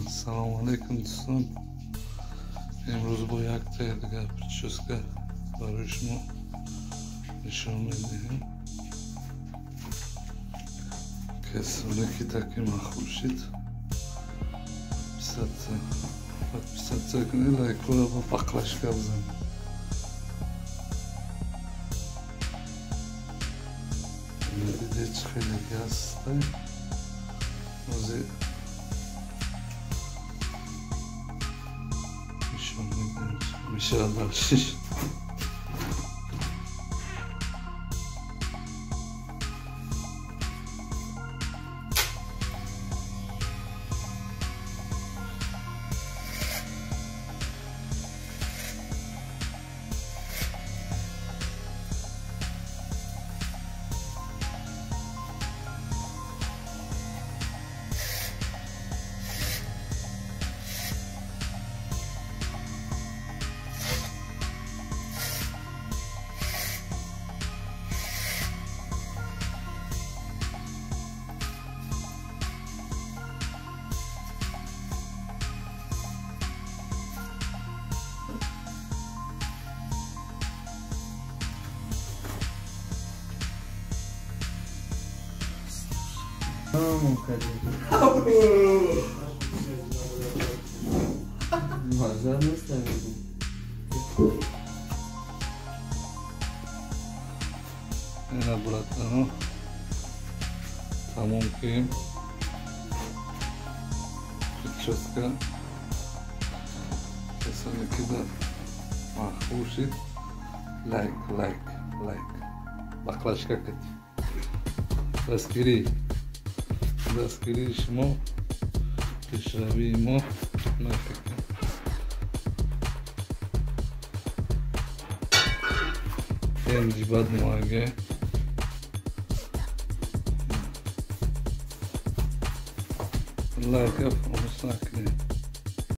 Ассалому алайкум, дӯстон. Имрӯз бо яктаи дигар прическа барои шумо нишон медиҳем. Касоне ки таки маъқул шид, подписаться кунед, лайкҳоро ба баклажка бизанед. Дидед, чӣ хеле ки ҳастай. Ози нишон медиҳем, мешавад дальше. Маза наставили. Ина, братано, тамом кунем прическа. Касоне ки да маъқул шид, лайк, лайк, лайк, баклажка кунед. Дастгирии шумо пешравии мо. Нафика ҷибад муаге. Лайка фаромӯш накунед.